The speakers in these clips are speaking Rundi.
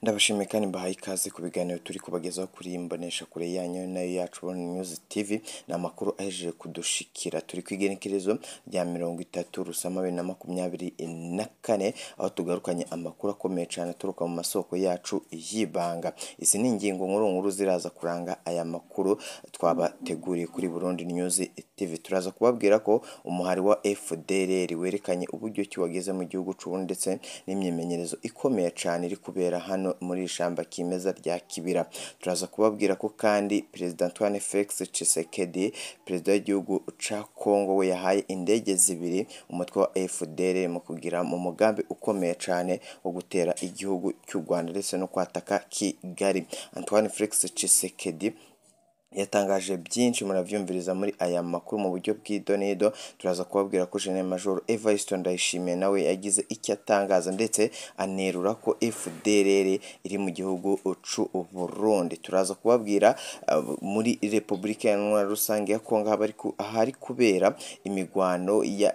Ndabashimiye kandi mbahaye ikaze ku biganiro turi kubagezaho kuri iyi mboneshakure yanyu nayo yacu Burundi News TV. Ni amakuru ahejeje kudushikira, turi ku igenekerezo rya 30 Rusama 2024, aho tugarukanye amakuru akomeye cyane aturuka mu masoko yacu y'ibanga. Izi ni ingingo nkuru nkuru ziraza kuranga aya makuru twabateguriye kuri Burundi News TV. Turaza kubabwira ko umuhari wa FDLR werekanye uburyo ki wageze mu gihugu c'u Burundi ndetse n'imyimenyerezo ikomeye cyane iri kubera hano muri ishamba kimeza rya Kibira. Turaza kubabwira ko kandi Perezida Antoine Felix Tshisekedi, perezida w'igihugu ca Congo, we yahaye indege zibiri umutwe wa FDLR mu kugira mu mugambi ukomeye cyane wo gutera igihugu cy'u Rwanda ndetse no kwataka Kigali. Antoine Felix Tshisekedi yatangaje byinshi, muravyumviriza muri aya makuru mu buryo bw'idonido. Turaza kubabwira ko General Major Evariste Ndayishimiye nawe yagize icyo atangaza ndetse anerura ko FDLR iri mu gihugu c'u Burundi. Turaza kubabwira muri Repubulika Iharanira Rusange ya Kongo ahari kubera imigwano ya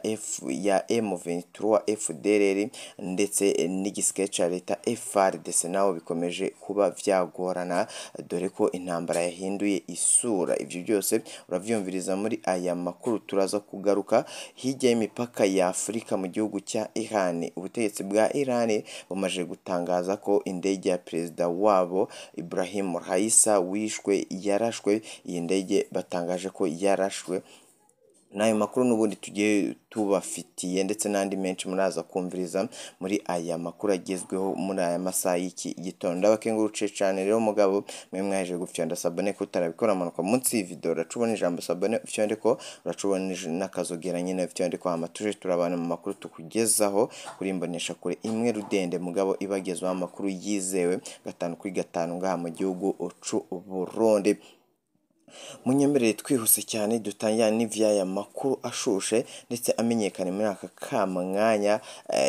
M23 FDLR ndetse n'igisirikare ca leta FARDC, naho bikomeje kuba vyagorana dore ko intambara yahinduye isura. Ivyo byose uravyumviriza muri aya makuru. Turaza kugaruka hirya y'imipaka ya Afurika mu gihugu cya Iran. Ubutegetsi bwa Iran bumaze gutangaza ko indege ya perezida wabo Ibrahim Raisa wishwe yarashwe. Iyi ndege batangaje ko yarashwe. N'ayo makuru n'ubundi tugiye tubafitiye ndetse n'andi menshi muraza kumviriza muri aya makuru agezweho muri aya masaha y'iki gitondo. Ndabakengurukiye cyane rero mugabo mwe mwaje gufyonda sabone, ko utarabikora manuka munsi y'iyi video uracubona ijambo sabone ufyonde ko, uracubona n'akazogera nyine ufyonde ko, hama tuje turabana mu makuru tukugezaho kuri imbonesha kure imwe rudende mugabo ibagezaho amakuru yizewe 5 kuri 5 ngaha mu gihugu c'u Burundi. Munyemerere twihuse cyane dutangira n'ivyaya makuru ashushe ndetse amenyekane muri aka kamwanya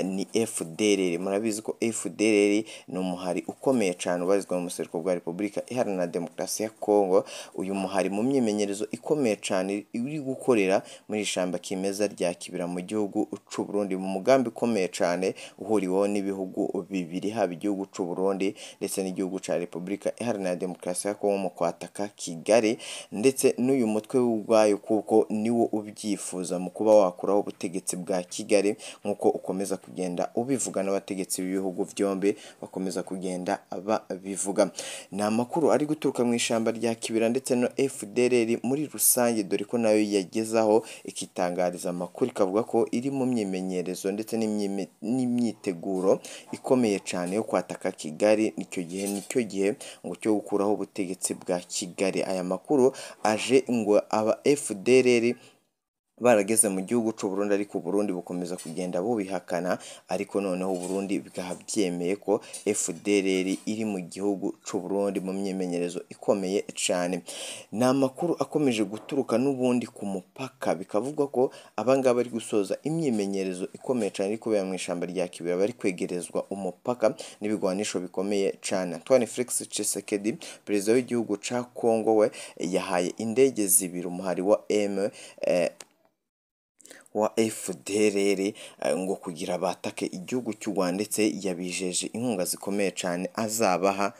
ni FDLR. Murabizi ko FDLR ni umuhari ukomeye cyane ubarizwa mu buseruko bwa Repubulika Iharanira Demokarasi ya Kongo. Uyu muhari mu myimenyerezo ikomeye cyane uri gukorera muri ishamba kimeza rya Kibira mu gihugu c'u Burundi, mu mugambi ukomeye cyane uhuriweho n'ibihugu bibiri, haba igihugu c'u Burundi ndetse n'igihugu ca Repubulika Iharanira Demokarasi ya Kongo mu kwataka Kigali ndetse n'uyu mutwe w'ubwayo, kuko niwo ubyifuza mu kuba wakuraho ubutegetsi bwa Kigali nk'uko ukomeza kugenda ubivuga n'abategetsi b'ibihugu byombi bakomeza kugenda babivuga. Ni amakuru ari guturuka mu ishamba rya Kibira ndetse no FDLR muri rusange, dore ko nayo yagezaho ikitangariza amakuru ikavuga ko iri mu myimenyerezo ndetse n'imyiteguro ikomeye cyane yo kwataka Kigali. Icyo gihe nicyo gihe ngo cyo gukuraho ubutegetsi bwa Kigali. Aya makuru aje ngo aba FDLR barageze mu gihugu c'u Burundi, ariko Burundi bukomeza kugenda bubihakana, ariko noneho Burundi bwabyemeye ko FDLR iri mu gihugu c'u Burundi mu myimenyerezo ikomeye cyane. Ni amakuru akomeje guturuka n'ubundi ku mupaka, bikavugwa ko abangaba bari gusoza imyimenyerezo ikomeye cyane iri kubera mu ishamba rya Kibira, bari kwegerezwa umupaka n'ibigwanisho bikomeye cyane. Antoine Felix Tshisekedi, perezida w'igihugu ca Kongo, we yahaye indege zibiri umuhari wa wa FDLR ngo kugira batake igihugu cy'u Rwanda, ndetse yabijeje inkunga zikomeye cyane azabaha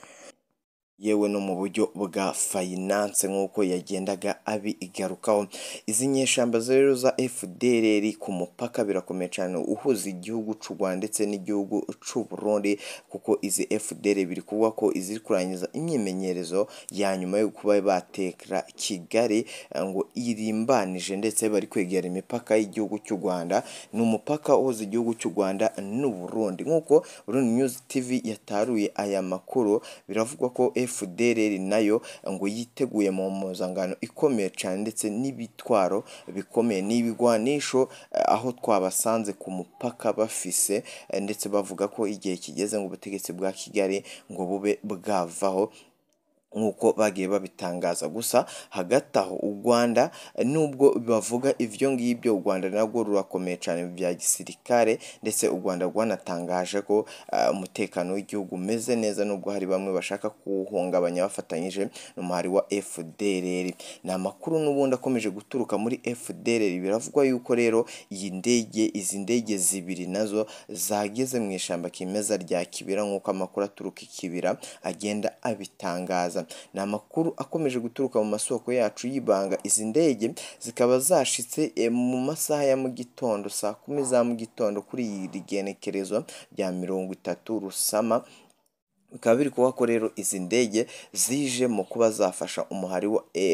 yewe no mu buryo bwa finance nk'uko yagendaga abigarukaho. Izi nyeshamba rero za FDLR ku mupaka birakomeye cyane uhuza igihugu c'u Rwanda ndetse n'igihugu c'u Burundi, kuko izi FDLR biri kuvuga ko iziri kurangiza imyimenyerezo ya nyuma yo kuba batekera Kigali ngo irimbanije, ndetse bari kwegera imipaka y'igihugu cy'u Rwanda. Ni umupaka uhuza igihugu cy'u Rwanda n'u Burundi nk'uko Burundi News TV yataruye aya makuru. Biravugwa ko FDLR nayo ngo yiteguye mu mpuzangano ikomeye cyane ndetse n'ibitwaro bikomeye n'ibigwanisho, aho twabasanze ku mupaka bafise, ndetse bavuga ko igihe kigeze ngo ubutegetsi bwa Kigali ngo bube bwavaho. nk'uko bagiye babitangaza. Gusa hagati aho u Rwanda, nubwo bavuga ivyo ngibyo, u Rwanda narwo rurakomeye cyane mu bya gisirikare, ndetse u Rwanda rwanatangaje ko umutekano w'igihugu umeze neza, nubwo hari bamwe bashaka kuwuhungabanya bafatanyije n'umuhari wa FDLR. Ni amakuru n'ubundi akomeje guturuka muri FDLR. Biravugwa yuko rero iyi ndege, izi ndege zibiri nazo zageze mu ishyamba kimeza rya Kibira, nk'uko amakuru aturuka i Kibira agenda abitangaza. Ni amakuru akomeje guturuka mu masoko yacu y'ibanga. Izi ndege zikaba zashitse mu masaha ya mu gitondo, saa 10 za mu gitondo, kuri iri genekerezo rya 30 Rusama. Bikaba biri kuba ko rero izi ndege zije mu kuba zafasha umuhari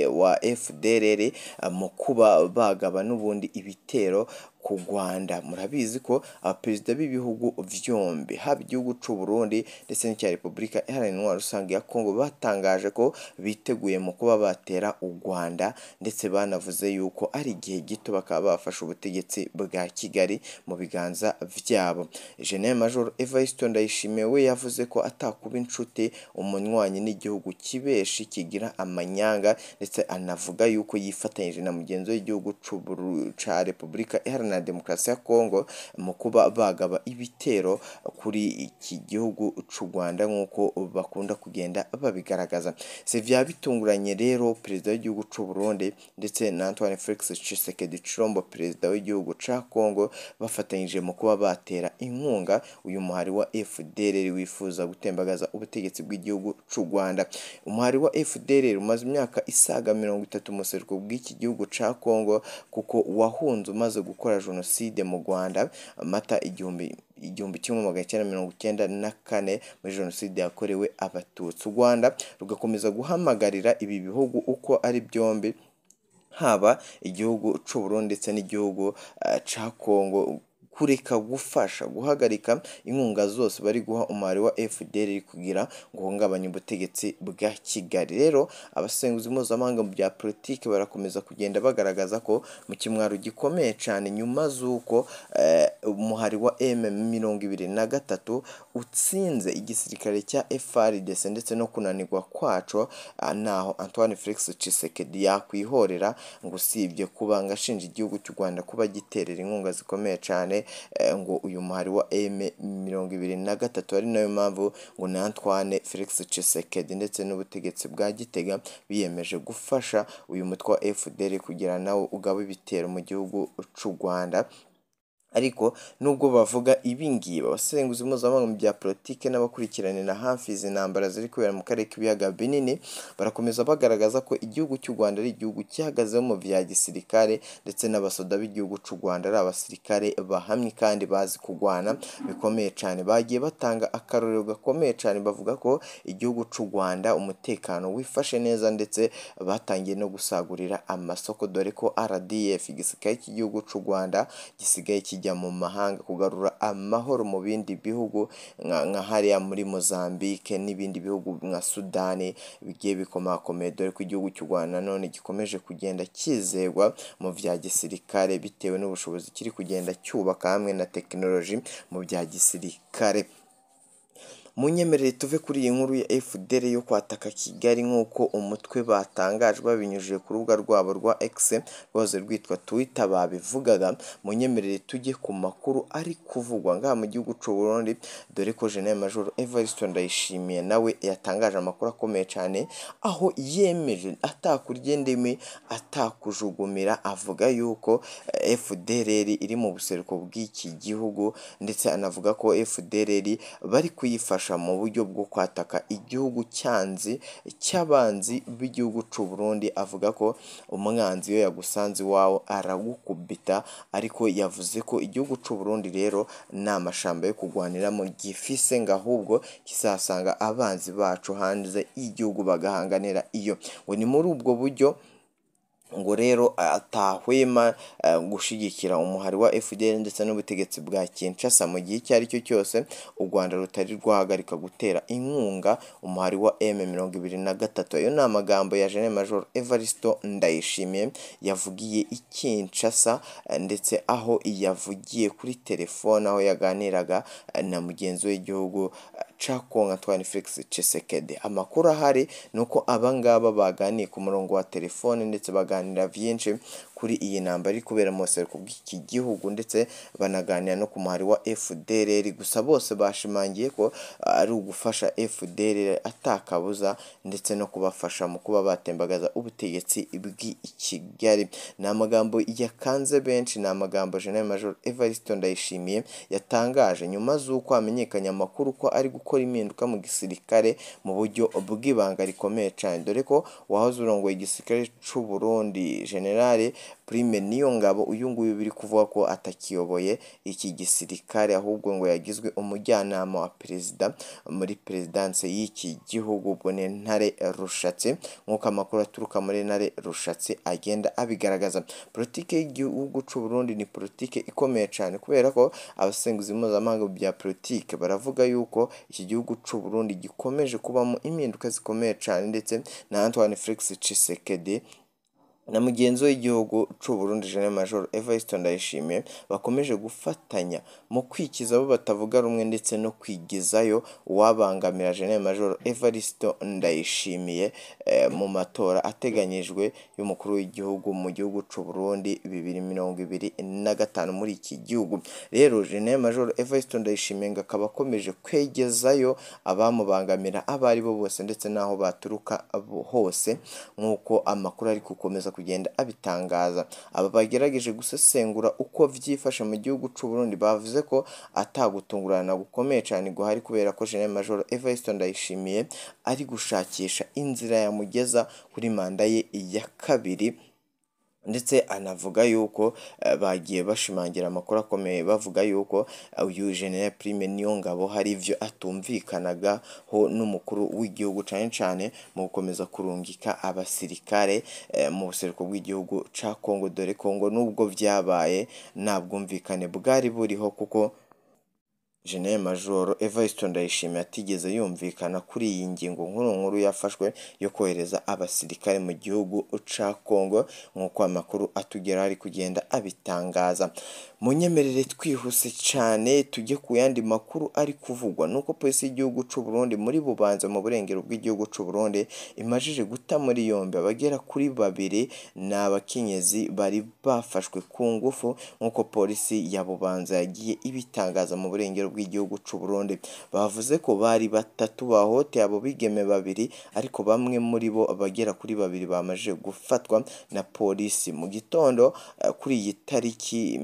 wa FDLR mu kuba bagaba n'ubundi ibitero ku Rwanda. Murabizi ko abaperezida b'ibihugu vyombi, haba igihugu c'u Burundi ndetse n'icya Repubulika Iharanira Intwaro Rusange ya Kongo, batangaje ko biteguye mu kuba batera u Rwanda, ndetse banavuze yuko ari igihe gito bakaba bafashe ubutegetsi bwa Kigali mu biganza vyabo. General Major Evariste Ndayishimiye we yavuze ko atakuba inshuti umunywanyi n'igihugu kibeshi kigira amanyanga, ndetse anavuga yuko yifatanyije na mugenzi w'igihugu ca Repubulika Iharanira Demokarasi ya Kongo mu kuba bagaba ibitero kuri iki gihugu c'u Rwanda, nk'uko bakunda kugenda babigaragaza. Si vya bitunguranye rero perezida w'igihugu c'u Burundi ndetse na Antoine Felix Tshisekedi Tshilombo, perezida w'igihugu ca Kongo, bafatanyije mu kuba batera inkunga uyu muhari wa FDLR wifuza gutembagaza ubutegetsi bw'igihugu c'u Rwanda. Umuhari wa FDLR umaze imyaka isaga 30 mu buseruko bw'iki gihugu ca Kongo, kuko wahunze umaze gukora jenoside mu Rwanda Mata 1994, muri jenoside yakorewe Abatutsi. U Rwanda rugakomeza guhamagarira ibi bihugu uko ari byombi, haba igihugu c'u Burundi ndetse n'igihugu ca Kongo, kureka gufasha guhagarika inkunga zose bari guha umuhari wa FDLR kugira ngo uhungabanye ubutegetsi bwa Kigali. Rero abasenguzi mpuzamahanga mu bya politiki barakomeza kugenda bagaragaza ko mu kimwaro gikomeye cyane, nyuma z'uko umuhari wa M23 utsinze igisirikare cya FARDC ndetse no kunanirwa kwaco, naho Antoine Felix Tshisekedi yakwihorera ngo usibye kuba ngashinja igihugu cy'u Rwanda kuba giterera inkunga zikomeye cyane ngo uyu muhari wa M23, ari nayo mpamvu ngo na Antoine Felix Tshisekedi ndetse n'ubutegetsi bwa Gitega biyemeje gufasha uyu mutwe wa FDL kugira nawo ugaba ibitero mu gihugu c'u Rwanda. Ariko nubwo bavuga ibi ngibi, abasenguzi mpuzamahanga mu bya politike n'abakurikiranira hafi izi ntambara ziri kubera mu karere k'ibiyaga binini barakomeza bagaragaza ko igihugu cy'u Rwanda ari igihugu gihagazeho mu bya gisirikare, ndetse n'abasoda b'igihugu cy'u Rwanda ari abasirikare bahamye kandi bazi kurwana bikomeye cyane. Bagiye batanga akarorero gakomeye cyane, bavuga ko igihugu cy'u Rwanda umutekano wifashe neza, ndetse batangiye no gusagurira amasoko, dore ko RDF, igisirikare cy'igihugu cy'u Rwanda, gisigaye kijya mu mahanga kugarura amahoro mu bindi bihugu nka hariya muri Mozambique n'ibindi bihugu nka Sudani bigiye bikomakomeye, dore ko igihugu cy'u Rwanda none gikomeje kugenda kizegwa mu bya gisirikare bitewe n'ubushobozi kiri kugenda cyubaka hamwe na tekinoloji mu bya gisirikare. Munyemerere tuve kuri iyi nkuru ya FDL yo kwataka Kigali, nk'uko umutwe batangaje babinyujije ku rubuga rwabo rwa X rwose rwitwa Twitter babivugaga. Munyemerere tujye ku makuru ari kuvugwa ngaha mu gihugu c'u Burundi, dore ko General Major Evariste Ndayishimiye nawe yatangaje amakuru akomeye cyane, aho yemeje atakurya indimi atakujugumira, avuga yuko FDLR iri mu buseruko bw'iki gihugu, ndetse anavuga ko FDLR bari kuyifasha mu buryo bwo kwataka igihugu cyanzi cy'abanzi b'igihugu c'u Burundi. Avuga ko umwanzi iyo yagusanze iwawe aragukubita, ariko yavuze ko igihugu c'u Burundi rero nta mashamba yo kugwaniramo gifise, ngo ahubwo kizasanga abanzi bacu hanze y'igihugu bagahanganira iyo. Ngo ni muri ubwo buryo ngo rero atahwema gushigikira umuhari wa FDL ndetse n'ubutegetsi bwa Kinshasa mu gihe icyo ari cyo cyose u Rwanda rutari rwahagarika gutera inkunga umuhari wa M23. Ayo ni amagambo ya General Major Evariste Ndayishimiye yavugiye i Kinshasa, ndetse aho yavugiye kuri telefone aho yaganiraga na mugenzi w'igihugu ca Kongo Antoine Felix Tshisekedi. Amakuru ahari nuko abangaba baganiye ku murongo wa telefone ndetse baganira vyinshi kuri iyi ntambara iri kubera mu buseruko bw'iki gihugu, ndetse banaganira no ku muhari wa FDLR. Gusa bose bashimangiye ko ari ugufasha FDLR atakabuza ndetse no kubafasha mu kuba batembagaza ubutegetsi bw'i Kigali. Ni amagambo yakanze benshi, ni amagambo General Major Evariste Ndayishimiye yatangaje nyuma z'uko hamenyekanye amakuru ko ari gukora impinduka mu gisirikare mu buryo bw'ibanga rikomeye cyane, dore ko uwahoze urongoye igisirikare c'u Burundi General Prime Niyongabo uyu nguyu biri kuvuga ko atakiyoboye iki gisirikare, ahubwo ngo yagizwe umujyanama wa perezida muri perezidanse y'iki gihugu, ubwo ni Ntare Rushatsi, nk'uko amakuru aturuka muri Ntare Rushatsi agenda abigaragaza. Politike y'igihugu c'u Burundi ni politike ikomeye cyane, kubera ko abasenguzi mpuzamahanga bya politike baravuga yuko iki gihugu c'u Burundi gikomeje kubamo impinduka zikomeye cyane, ndetse na Antoine Felix Tshisekedi na mugenzi w'igihugu c'u Burundi General Major Evariste Ndayishimiye bakomeje gufatanya mu kwikiza abo batavuga rumwe ndetse no kwigizayo uwabangamira General Major Evariste Ndayishimiye mu matora ateganyijwe y'umukuru w'igihugu mu gihugu c'u Burundi 2025 muri iki gihugu. Rero General Major Evariste Ndayishimiye ngo akaba akomeje kwegezayo abamubangamira abo ari bo bose ndetse n'aho baturuka hose, nk'uko amakuru ari gukomeza kugenda abitangaza. Aba bagerageje gusesengura uko vyifashe mu gihugu c'u Burundi bavuze ko atagutungurana gukomeye cyane guhari, kubera ko General Major Evariste Ndayishimiye ari gushakisha inzira yamugeza kuri manda ye ya kabiri, ndetse anavuga yuko bagiye bashimangira amakuru akomeye bavuga yuko uyu General Prime Niyongabo hari ivyo atumvikanagaho n'umukuru w'igihugu, cane cane mu gukomeza kurungika abasirikare mu buseruko bw'igihugu ca Kongo, dore ko ngo nubwo vyabaye nta bwumvikane bwari buriho, kuko General Major Evariste Ndayishimiye atigeze yumvikana kuri iyi ngingo nkuru nkuru yafashwe yo kohereza abasirikare mu gihugu ca Kongo, nk'uko amakuru atugeraho ari kugenda abitangaza. Munyemerere twihuse cyane tujye ku yandi makuru ari kuvugwa, nuko polisi y'igihugu c'u Burundi muri Bubanza mu burengero bw'igihugu c'u Burundi imajije guta muri yombi abagera kuri babiri ni abakenyezi bari bafashwe ku ngufu, nk'uko polisi ya Bubanza yagiye ibitangaza mu burengero bw'igihugu c'u Burundi. Bavuze ko bari batatu bahoteye abo bigeme babiri, ariko bamwe muri bo bagera kuri babiri bamaze gufatwa na polisi mu gitondo kuri iyi tariki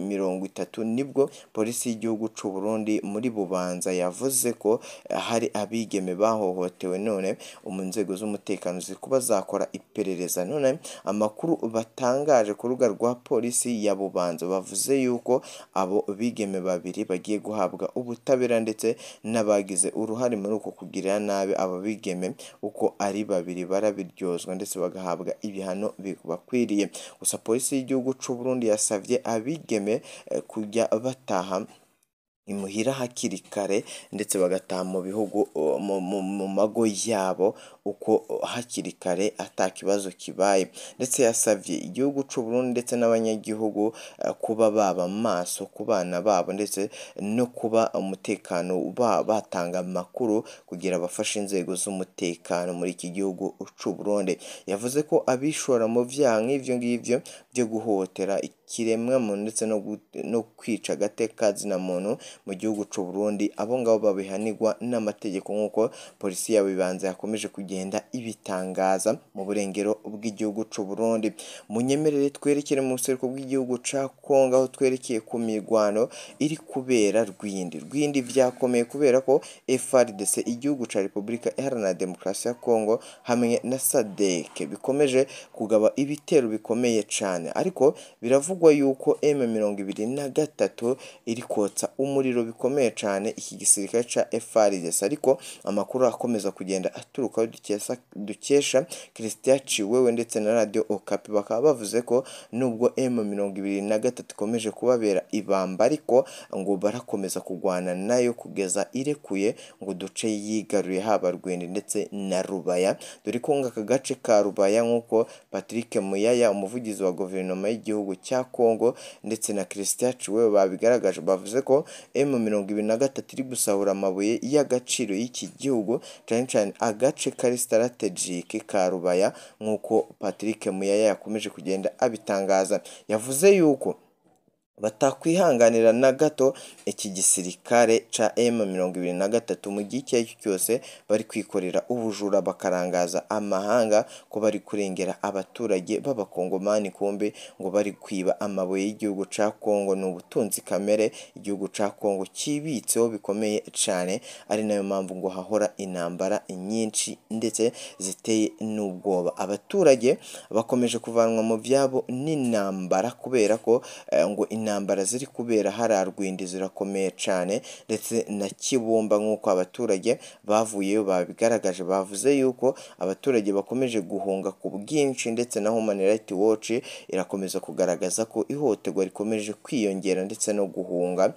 30 nibwo polisi y'igihugu c'u Burundi muri Bubanza yavuze ko hari abigeme bahohotewe, none mu nzego z'umutekano ziri kuba zakora iperereza. None amakuru batangaje ku rubuga rwa polisi ya Bubanza bavuze yuko abo bigeme babiri bagiye guhabwa ubutabera, ndetse n'abagize uruhare muri uko kugirira nabi abo bigeme uko ari babiri barabiryozwa ndetse bagahabwa ibihano bibakwiriye. Gusa polisi y'igihugu c'u Burundi yasavye abigeme kujya bataha imuhira hakiri kare ndetse bagataha mu bihugu mu mago yabo uko hakiri kare ata kibazo kibaye, ndetse yasavye igihugu c'u Burundi ndetse n'abanyagihugu kuba baba maso ku bana babo, ndetse no kuba umutekano batanga amakuru kugira bafashe inzego z'umutekano muri iki gihugu c'u Burundi. Yavuze ko abishora mu vyaha nk'ivyo ngivyo byo guhohotera ikiremwamuntu ndetse no kwica agateka muntu mu gihugu c'u Burundi, abo ngabo babihanirwa n'amategeko, nk'uko polisi ya Bubanza yakomeje kugenda ibitangaza mu burengero bw'igihugu c'u Burundi. Munyemerere twerekere mu buseruko bw'igihugu ca Kongo, aho twerekeye ku mirwano iri kubera Rwindi. Rwindi vyakomeye kubera ko FARDC igihugu ca Repubulika Iharanira Demokarasi ya Kongo hamwe na SADC bikomeje kugaba ibitero bikomeye cane, ariko biravugwa yuko M23 iri kotsa umuriro bikomeye cane iki gisirikare ca FARDC, ariko amakuru akomeza kugenda aturuka dukesha Christian Ciwewe ndetse na Radio Okapi, bakaba bavuze ko nubwo M23 ikomeje kubabera ibamba, ariko ngo barakomeza kugwana nayo kugeza irekuye ngo duce yigaruye haba Rwindi ndetse na Rubaya, dore ko ngo aka gace ka Rubaya nk'uko Patrick Muyaya umuvugizi wa guverinoma y'igihugu cya Kongo ndetse na Christian Chiwewe babigaragaje, bavuze ko M23 iri gusahura amabuye y'agaciro y'iki gihugu, cane cane agace kari strategic ka Rubaya, nk'uko Patrick Muyaya yakomeje kugenda abitangaza. Yavuze yuko batakwihanganira na gato iki gisirikare ca M23 mu gihe icyo ari cyo cyose bari kwikorera ubujura bakarangaza amahanga ko bari kurengera abaturage b'abakongomani, kumbe ngo bari kwiba amabuye y'igihugu ca Kongo. Ni ubutunzi kamere igihugu ca Kongo kibitseho bikomeye cane, ari nayo mpamvu ngo hahora intambara nyinshi ndetse ziteye n'ubwoba. Abaturage bakomeje kuvanwa mu vyabo n'intambara kubera ko ngo intambara ziri kubera hariya Rwindi zirakomeye cane, ndetse na Kibumba nk'uko abaturage bavuyeyo babigaragaje. Bavuze yuko abaturage bakomeje guhunga ku bwinshi, ndetse na Human Rights Watch irakomeza kugaragaza ko ihohoterwa rikomeje kwiyongera ndetse no guhunga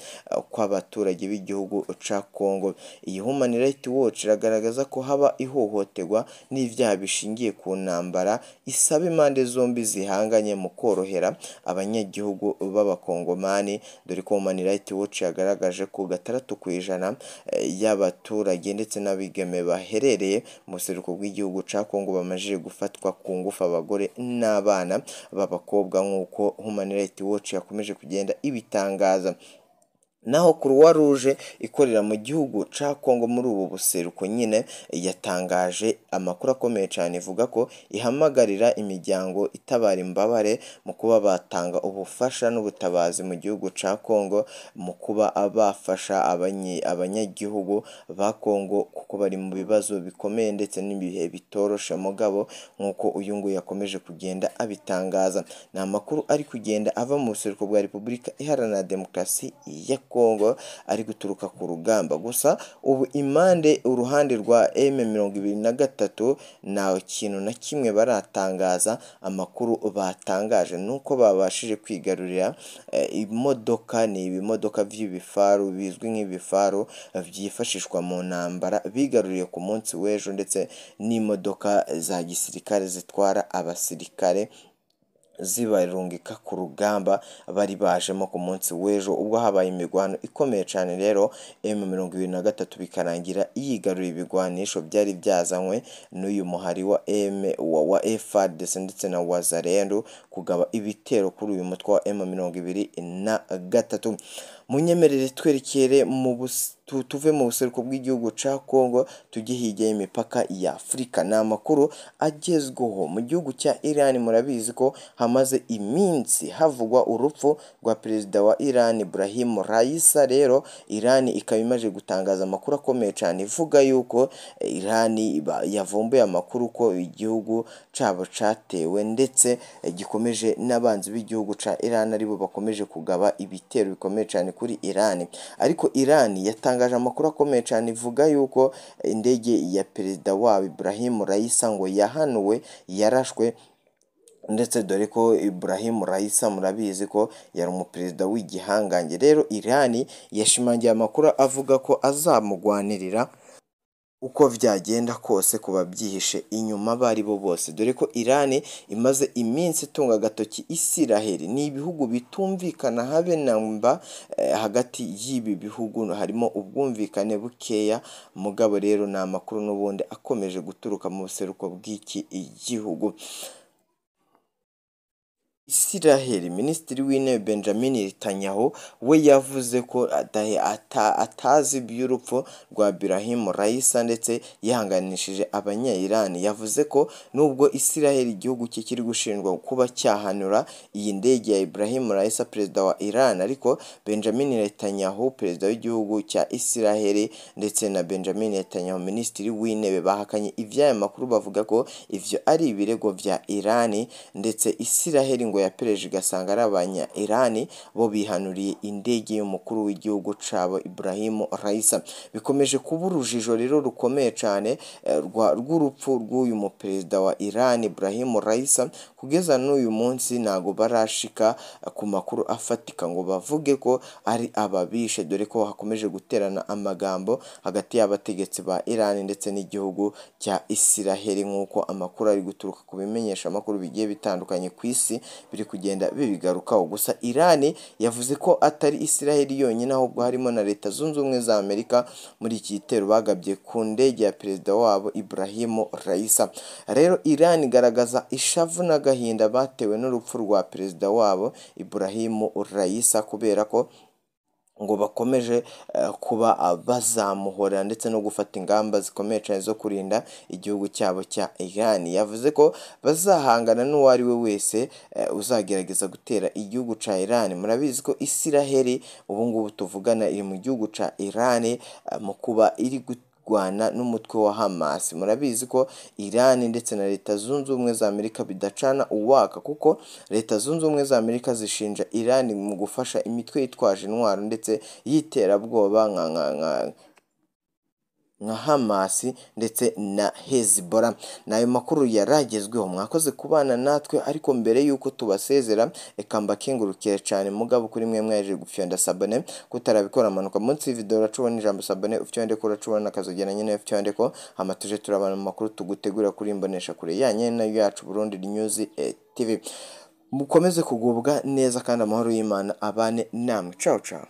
kw'abaturage b'igihugu ca Kongo. Iyi Human Rights Watch iragaragaza ko haba ihohoterwa n'ivyaha bishingiye ku ntambara, isaba impande zombi zihanganye mu korohera abanyagihugu b'abakongomani, dore ko Human Rights Watch yagaragaje ko 6% y'abaturage ndetse n'abigeme baherereye mu buseruko bw'igihugu ca Kongo bamajije gufatwa ku ngufu, abagore n'abana b'abakobwa, nk'uko Human Rights Watch yakomeje kugenda ibitangaza. Naho Croix Rouge ikorera mu gihugu ca Kongo muri ubu buseruko nyine yatangaje amakuru akomeye cyane, ivuga ko ihamagarira imiryango itabara imbabare mu kuba batanga ubufasha n'ubutabazi mu gihugu ca Kongo, mu kuba bafasha abanyagihugu ba Kongo kuko bari mu bibazo bikomeye ndetse n'ibihe bitoroshe mugabo, nk'uko uyu nguyu yakomeje kugenda abitangaza. Ni amakuru ari kugenda ava mu buseruko bwa Repubulika Iharanira Demokarasi ya Kongo ari guturuka ku rugamba. Gusa ubu impande uruhande rwa M23 nta kintu na kimwe baratangaza. Amakuru batangaje nuko babashije kwigarurira imodoka, ni ibimodoka by'ibifaru bizwi nk'ibifaru byifashishwa mu ntambara, bigaruriye ku munsi w'ejo, ndetse n'imodoka za gisirikare zitwara abasirikare zibarungika ku rugamba bari bajemo ku munsi w'ejo, ubwo habaye imirwano ikomeye cyane. Rero M23 bikarangira yigaruriye ibigwanisho byari byazanywe n'uyu muhari wa wa FARDC ndetse na Wazalendo kugaba ibitero kuri uyu mutwe wa M23. Munyemerere twerekere mu tuve mu buseruko bw'igihugu ca Kongo tujye hirya y'imipaka ya Afurika. Ni amakuru agezweho mu gihugu cya Iran. Murabizi ko hamaze iminsi havugwa urupfu rwa perezida wa Iran Ibrahim Raisa. Rero Iran ikaba imaze gutangaza amakuru akomeye cyane ivuga yuko Iran yavumbuye amakuru ko igihugu cabo catewe, ndetse gikomeje n'abanzi b'igihugu ca Iran aribo bakomeje kugaba ibitero bikomeye cyane kuri Iran. Ariko Iran yatangaje amakuru akomeye cyane ivuga yuko indege ya perezida wabo Ibrahim Raisa ngo yahanuwe, yarashwe, ndetse dore ko Ibrahim Raisa murabizi ko yari umuperezida w'igihangange. Rero Iran yashimangiye amakuru avuga ko azamugwanirira uko vyagenda kose kuba byihishe inyuma bari bo bose, dore ko Iran imaze iminsi itunga agatoki Isiraheli. Ni ibihugu bitumvikana habe namba, hagati y'ibi bihugu harimo ubwumvikane bukeya mugabo. Rero ni amakuru n'ubundi akomeje guturuka mu buseruko bw'iki gihugu. Isiraheli, Minisitiri w'Intebe Benjamin Netanyahu we yavuze ko atazi iby'urupfu rwa Ibrahim Raisa, ndetse yihanganishije abanya-Iran. Yavuze ko nubwo Isiraheli igihugu cye kiri gushinjwa kuba cyahanura iyi ndege ya Ibrahim Raisa perezida wa Iran, ariko Benjamin Netanyahu perezida w'igihugu cya Isiraheli ndetse na Benjamin Netanyahu Minisitiri w'Intebe bahakanye iby'aya makuru, bavuga ko ivyo ari ibirego vya Iran, ndetse Isiraheli ngo yapereje igasanga ari abanya Iran bo bihanuriye indege y'umukuru w'igihugu cabo Ibrahim Raisa. Bikomeje kuba urujijo rero rukomeye cyane rw'urupfu rw'uyu muperezida wa Iran Ibrahim Raisa, Kugeza n'uyu munsi ntago barashika ku makuru afatika ngo bavuge ko ari ababishe, dore ko hakomeje guterana amagambo hagati y'abategetsi ba Iran ndetse n'igihugu cya Isiraheli, nk'uko amakuru ari guturuka ku bimenyesha amakuru bigiye bitandukanye ku isi biri kugenda bibigarukaho. Gusa Iran yavuze ko atari Isiraheli yonyine, ahubwo harimo na Leta Zunze Ubumwe za Amerika muri iki gitero bagabye ku ndege ya perezida wabo Ibrahim Raisa. Rero Iran igaragaza ishavu n'agahinda batewe n'urupfu rwa perezida wabo Ibrahim Raisa, kubera ko ngo bakomeje kuba bazamuhora ndetse no gufata ingamba zikomeye cyane zo kurinda igihugu cyabo cya Iran. Yavuze ko bazahangana n'uwo ari we wese uzagerageza gutera igihugu cya Iran. Murabizi ko Isiraheli ubu ngubu tuvugana iri mu gihugu cya Iran mu kuba iri kurwana n'umutwe wa Hamas. Murabizi ko Iran ndetse na Leta Zunze Ubumwe za Amerika bidacana uwaka, kuko Leta Zunze Ubumwe za Amerika zishinja Iran mu gufasha imitwe yitwaje intwaro ndetse y'iterabwoba nka Hamas ndetse na Hezbollah. N'ayo makuru yaragezweho, mwakoze kubana natwe, ariko mbere y'uko tubasezera reka mbakengurukire cyane mugabo kuri mwe mwaje gufyonda sabone. Kutarabikora amanuka munsi y'ivideo uracubona ijambo sabone, ufyonde ko uracubona akazogera nyine ufyonde ko hama tuje turabana mu makuru tugutegura kuri imbonesha kure yanyu nayo yacu Burundi News TV. Mukomeze kugubwa neza kandi amahoro y'Imana abane namwe. Ciao ciao.